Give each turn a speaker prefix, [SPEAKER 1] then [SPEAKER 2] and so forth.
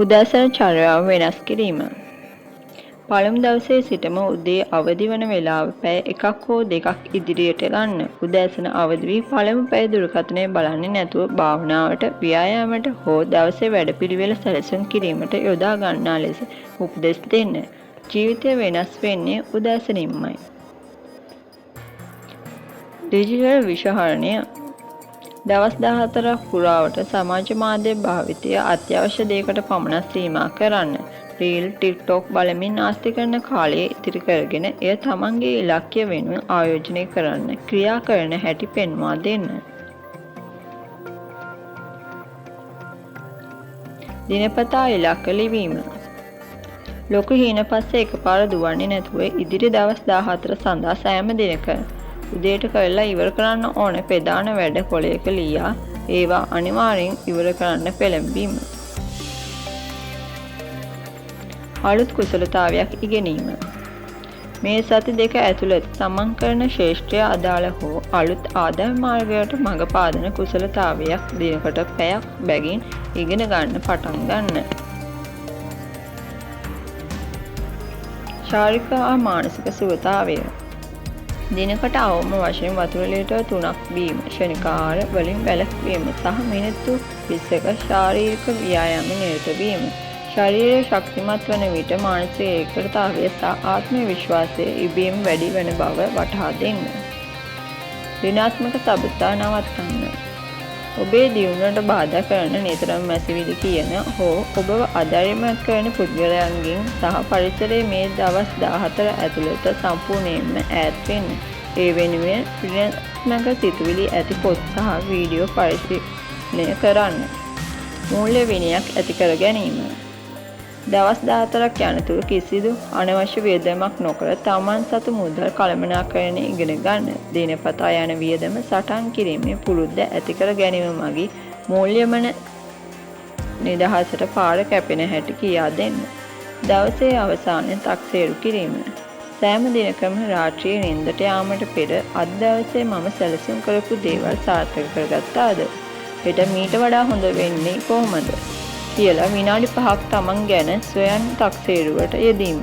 [SPEAKER 1] උදෑසන චර්යාව වෙනස් කිරීම. පළමු දවසේ සිටම උදේ අවදි වන වේලාව පැය එකක් හෝ දෙකක් ඉදිරියට ගන්න. උදෑසන අවදි වී පළමු පැය දුරකථනය බලන්නේ නැතුව භාවනාවට, ව්‍යායාමයට හෝ දවසේ වැඩපිළිවෙළ සැලසුම් කිරීමට යොදා ගන්නා ලෙස උපදෙස් දෙන්න. ජීවිතය වෙනස් වෙන්නේ උදෑසනින්මයි. ඩිජිටල් විෂහරණය. දවස් 14ක් පුරාවට සමාජ මාධ්‍ය භාවිතය අත්‍යවශ්‍ය දෙයකට පමණක් සීමා කරන්න. රීල්, ටික්ටොක් බලමින් නාස්ති කරන කාලය ඉතිරි කරගෙන එය තමන්ගේ ඉලක්කය වෙනුවෙන් ආයෝජනය කරන්න ක්‍රියා කරන හැටි පෙන්වා දෙන්න. දිනපතා ඉලක්ක ලිවීම. ලොකු හීන පස්සේ එකපාර දුවන්නේ නැතුව ඉදිරි දවස් 14 සඳහා සෑම දිනක උදේට කරලා ඉවර කරන්න ඕන ප්‍රධාන වැඩ කොලයක ලියා ඒවා අනිවාර්යෙන් ඉවර කරන්න පෙළඹීම. අලුත් කුසලතාවයක් ඉගෙනීම. මේ සති දෙක ඇතුළත තමන් කරන ශේෂ්ත්‍රය අදාළ හෝ අලුත් ආදායම් මාර්ගයට මඟ පාදන කුසලතාවයක් දිනකට පැයක් බැගින් ඉගෙන ගන්න පටන් ගන්න. ශාරීරික හා මානසික සුවතාවය. දිනකට අවම වශයෙන් වතුර ලීටර් 3ක් බීම, ක්ෂණික ආහාර වලින් වැළැක්වීම සහ මිනිත්තු 20ක ශාරීරික ව්‍යායාම නිරත වීම. ශරීරය ශක්තිමත් වන විට මානසික ඒකාග්‍රතාවය සහ ආත්ම විශ්වාසය ඉබේම වැඩි වන බව වටහා දෙන්න. ඍණාත්මක සබඳතා නවත්තන්න. ඔබේ දියුණුවට බාධා කරන නිතරම මැසිවිලි කියන හෝ ඔබව අධෛර්යමත් කරන පුද්ගලයන්ගෙන් සහ පරිසරයේ මේ දවස් 14 ඇතුළත සම්පූර්ණයෙන්ම ඈත් වෙන්න. ඒ වෙනුවෙන් ඍණාත්මක සිතුවිලි ඇති පොත් සහ වීඩියෝ පරිශීලනය කරන්න. මූල්‍ය විනයක් ඇති කර ගැනීම. දවස් 14ක් යනතුරු කිසිදු අනවශ්‍ය වියදමක් නොකර තමන් සතු මුදල් කළමනාකරණය ඉගෙන ගන්න. දිනපතා යන වියදම සටහන් කිරීමේ පුරුද්ද ඇති කර ගැනීම මගින් මූල්‍යමය නිදහසට පාර කැපෙන හැටි කියා දෙන්න. දවසේ අවසානයේ තක්සේරු කිරීම. සෑම දිනකම රාත්‍රියේ නිින්දට යාමට පෙර අද දවසේ මම සැලසුම් කරපු දේවල් සාර්ථක කරගත්තාද? හෙට මීට වඩා හොඳ වෙන්නේ කොහොමද? කියලා විනාඩි 5ක් තමන් ගැන ස්වයං තක්සේරුවට යෙදීම.